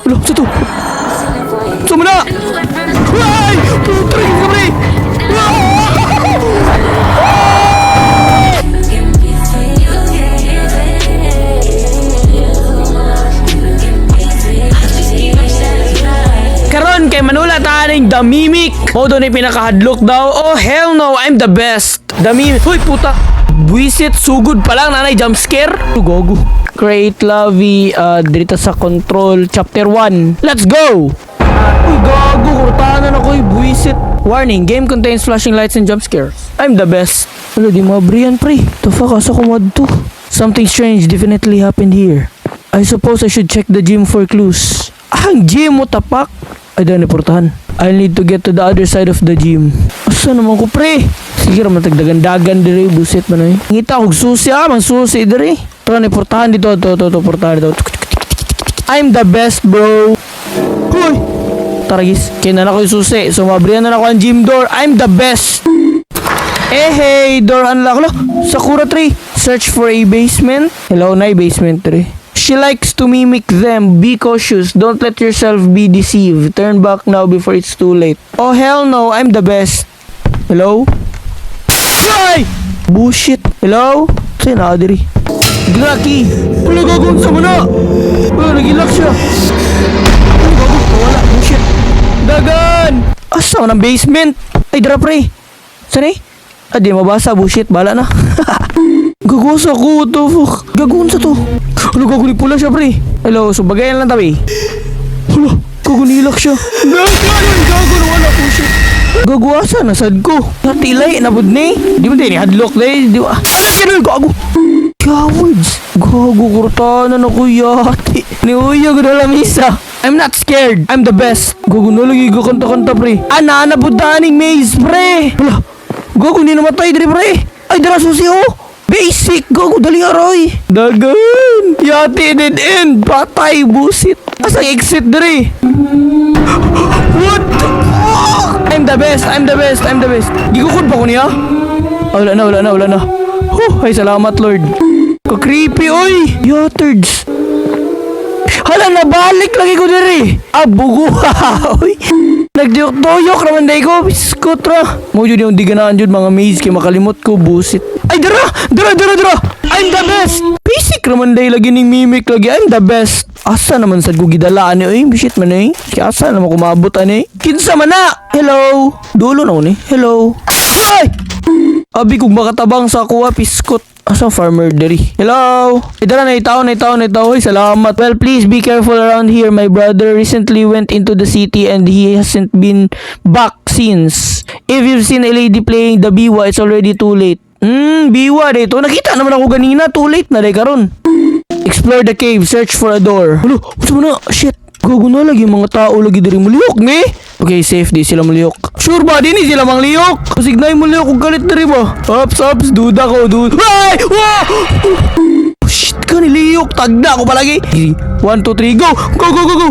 Wala, sa to? Sa mo na? Ay! Putring ka, pre! Ah! Karon kay manula ta aning The Mimic. Mao do ni pinakahadlok daw. Oh hell no, I'm the best. The Mimic. Hoy puta. Buisit, sugod pa lang nanay jump scare. Gogo. Create lobby dito sa control chapter 1. Let's go. Uy, gago, kurtanan ako, eh, buisit. Warning, game contains flashing lights and jump scares. I'm the best. Wala, di mo abrihan, pre. The fuck, asa ko to? Something strange definitely happened here. I suppose I should check the gym for clues. Ah, ang gym, what the fuck? Ay, dahil portahan. I need to get to the other side of the gym. Asa naman ko, pre? Sige, raman tagdagan-dagan dire, busit man eh. Ngita og susi ah, mang susi dire. Tara, ni portahan dito, to, portahan dito. I'm the best, bro. Hoy! Tara, guys. Kaya na ako yung susi. So, mabrihan na ako ang gym door. I'm the best. Eh, hey! Door unlock. Lo, Sakura tree. Search for a basement. Hello, nay basement tree. She likes to mimic them. Be cautious. Don't let yourself be deceived. Turn back now before it's too late. Oh, hell no. I'm the best. Hello? Ay! Bullshit. Hello? Sa'yo na, diri. Lucky! Wala, gagawin sa muna! Wala, nagilak siya. Wala, gago. Wala, bullshit. Dagan! Asa man ang basement? Ay, dara pre. Saan eh? Ah, di mabasa. Bullshit. Bala na. Gago sa ko. What the fuck? Gagawin sa to. Ano, gago ni pula siya, pre. Hello, so bagayan lang tabi. Hala, gago nilak siya. Gago, gago, wala, bullshit. Gago asa na sad ko. Natilay na pud ni. Di mo din hadlok day. Di ba? Ano ganun gago? Cowards. Gago kurtanan ako yati. Ni uya ko na lamisa. I'm not scared. I'm the best. Gago na lagi ko kanta-kanta, pre. Ana na pud aning maze, pre. Hala. Gago ni namatay diri, pre. Ay, dara susi oh. Basic, gago dali aroy. Dagan. Yati dead end. Patay busit. Asa exit diri? What the fuck? I'm the best, I'm the best, I'm the best. Gigukod ba ko niya? Ah, wala na, wala na, wala na. Huh, ay salamat, Lord. Ka-creepy, oy! Yotards. Hala, nabalik lagi ko diri. Ah, bugo. Oy. Nagduyok-tuyok naman day ko. Biskot ra. Mo jud yung di ganahan jud mga maze kay makalimot ko, busit. Ay, dara! Dara, dara, dara! I'm the best! Basic naman day lagi ning mimic lagi. I'm the best. Asa naman sad ko gidala ani oy? Bullshit man eh. Kaya asa naman kumabot ani? Kinsa man na? Hello? Dulo na ko ni. Hello? Ay! Abi kung makatabang sa kuha, piskot. Asa farmer diri? Hello? Idara na itaw na itaw na itaw. Hoy, salamat. Well, please be careful around here. My brother recently went into the city and he hasn't been back since. If you've seen a lady playing the biwa, it's already too late. Biwa dito. Nakita naman ako ganina. Too late na day karon. Explore the cave. Search for a door. Hello, unsa man na? Shit. Gago na lagi mga tao lagi diri muliyok ni. Okay, safe di sila muliyok. Sure ba di ni sila mangliyok? Pasignay muliyok kung galit diri ba? Ops, ops, duda ko, duda. Ay! Wow! Oh, shit ka niliyok. Tagda ko palagi. One, two, three, go! Go, go, go, go!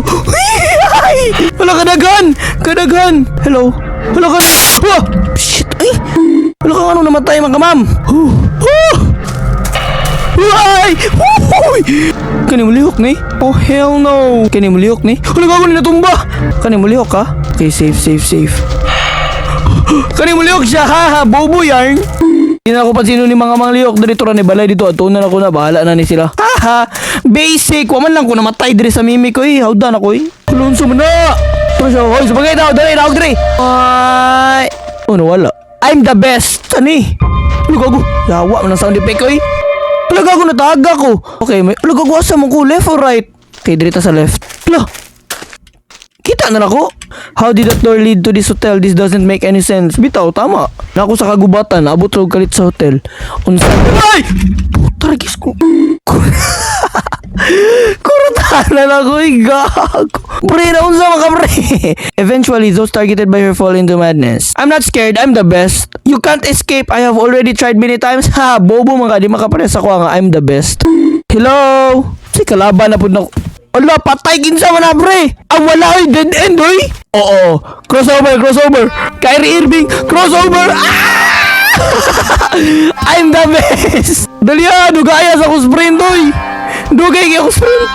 Ay! Wala, kadaghan! Kadaghan! Hello? Wala ka. Wah! Shit! Ay! Wala kang ano namatay mga ma'am. Huh! Huh! Ay! Uy! Kani mo lihok ni? Oh hell no! Kani mo lihok ni? Wala, gago ni natumba! Kani mo lihok ka? Okay, safe, safe, safe. Kani mo lihok siya ha ha! Bobo yarn! Hindi na ako pansino ni mga manglihok dito ra ni balay dito ato na ako na bahala na ni sila. Ha ha! Basic! Wa man lang ko namatay diri sa mimic ko eh. Hawda na ko eh. Kulon man na! Ito siya. Hoy, subagay daw! Dali, daw diri! Ay! Oh, nawala. I'm the best! Sani? Ano gago? Yawa man ang sound effect ko eh. Ala gago, nataga ko. Okay, may ala gago, asa mo ko, left or right? Okay, dito sa left. Ala. Kita na nako. How did that door lead to this hotel? This doesn't make any sense. Bitaw, tama. Nako sa kagubatan, abot og kalit sa hotel. Unsa? Ay! Puta gis ko. Kurutanan ako, eh, gago. Pre, naunsa man ka, pre? Eventually, those targeted by her fall into madness. I'm not scared, I'm the best. You can't escape, I have already tried many times. Ha, bobo mga di makapares ako nga, I'm the best. Hello? Si kalaban na pud na. Ala, patay kinsa man na, pre. Ang wala oy, dead end oy. Oo, crossover, crossover. Kyrie Irving, crossover. Ah! I'm the best. Dali ah, dugaya sa akong sprint oy. Dugay kay ako sprint.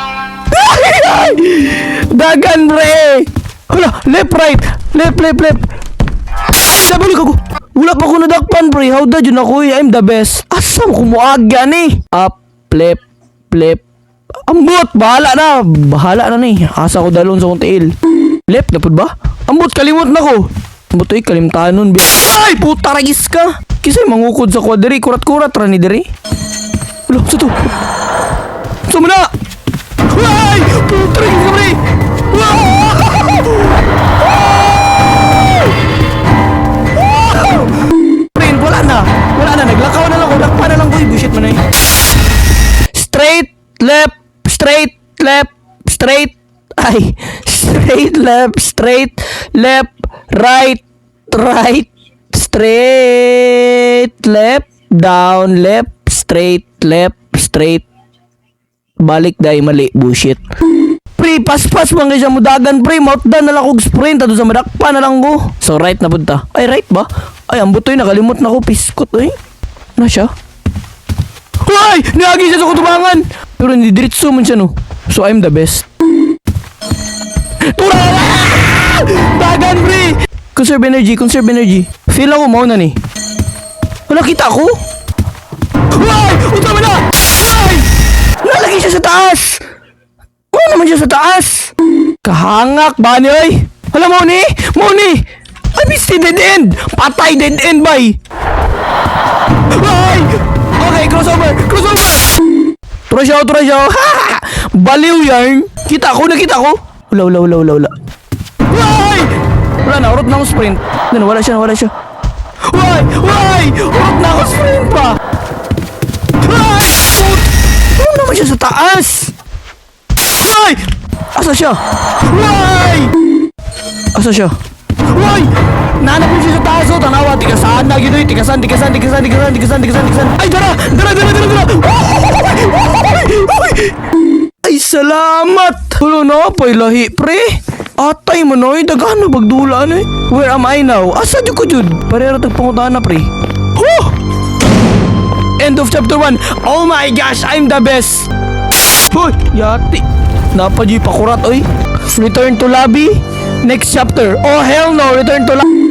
Ay, ay! Dagan! Dagan, pre! Hala, left, right! Left, left, left! Sabali ko. Wala pa ko nadakpan, pre. How da jud ako eh. I'm the best. Asa mo kumuagya ni? Up, left, left. Ambot, bahala na. Bahala na ni. Asa ko dalon sa kong tiil. Left na pud ba? Ambot, kalimot na ko. Ambot oy, kalimtanon. Ay, puta ragis ka. Kisay mangukod sa kwa diri. Kurat-kurat ra ni diri. Wala, sa to? Sa na! Ay! Puta ragis ka, pre! Ah! Pre, wala na. Wala na. Naglakaw na lang ko. Dakpa na lang ko. Bullshit man eh. Straight, left, straight, left, straight. Ay, straight, left, straight, left, right, right, straight, left, down, left, straight, left, straight. Balik dahil mali. Bullshit. Pre, paspas man kay siya mudagan, pre. Mautdan na lang kog sprint. Ato sa madakpa na lang ko. So, right na punta. Ay, right ba? Ay, ang butoy. Nakalimot na ko. Piskot, ay. Na siya? Ay! Niagi siya sa kutubangan! Pero hindi diretso man siya, no. So, I'm the best. Tura! Ah! Dagan, pre! Conserve energy, conserve energy. Feel ako mao na ni. Wala, kita ko? Ay! Unsa man na! Ay! Nalagay siya sa taas! Wala naman siya sa taas! Kahangak ba ni oy? Wala mo ni! Mo ni! Ay, misti dead end! Patay dead end, bay! Ay! Okay, crossover! Crossover! Tura siya, tura siya! Baliw yan! Kita ko, nakita ko! Wala, wala, wala, wala, wala. Ay! Wala na, urot na akong sprint. Wala, wala siya, wala siya. Why? Why? Urot na ako sprint pa! Ay! Ano naman siya sa taas? Why? Asa siya? Why? Asa siya? Why? Nahanap mo siya sa taas, oh. Tanawa, tigasan na, ginoy. Tigasan, tigasan, tigasan, tigasan, tigasan, tigasan, tigasan. Ay, dara! Dara, dara, dara, dara! Ay, salamat! Tulo na, pay lahi, pre. Atay mo, noy. Daghan na bagdula, eh. Where am I now? Asa jud ko, jud? Parera tagpangutaan na, pre. Huh! End of chapter 1. Oh my gosh, I'm the best. Hoy, yati. Napadyo'y pakurat, oy. Return to lobby. Next chapter. Oh, hell no. Return to lobby.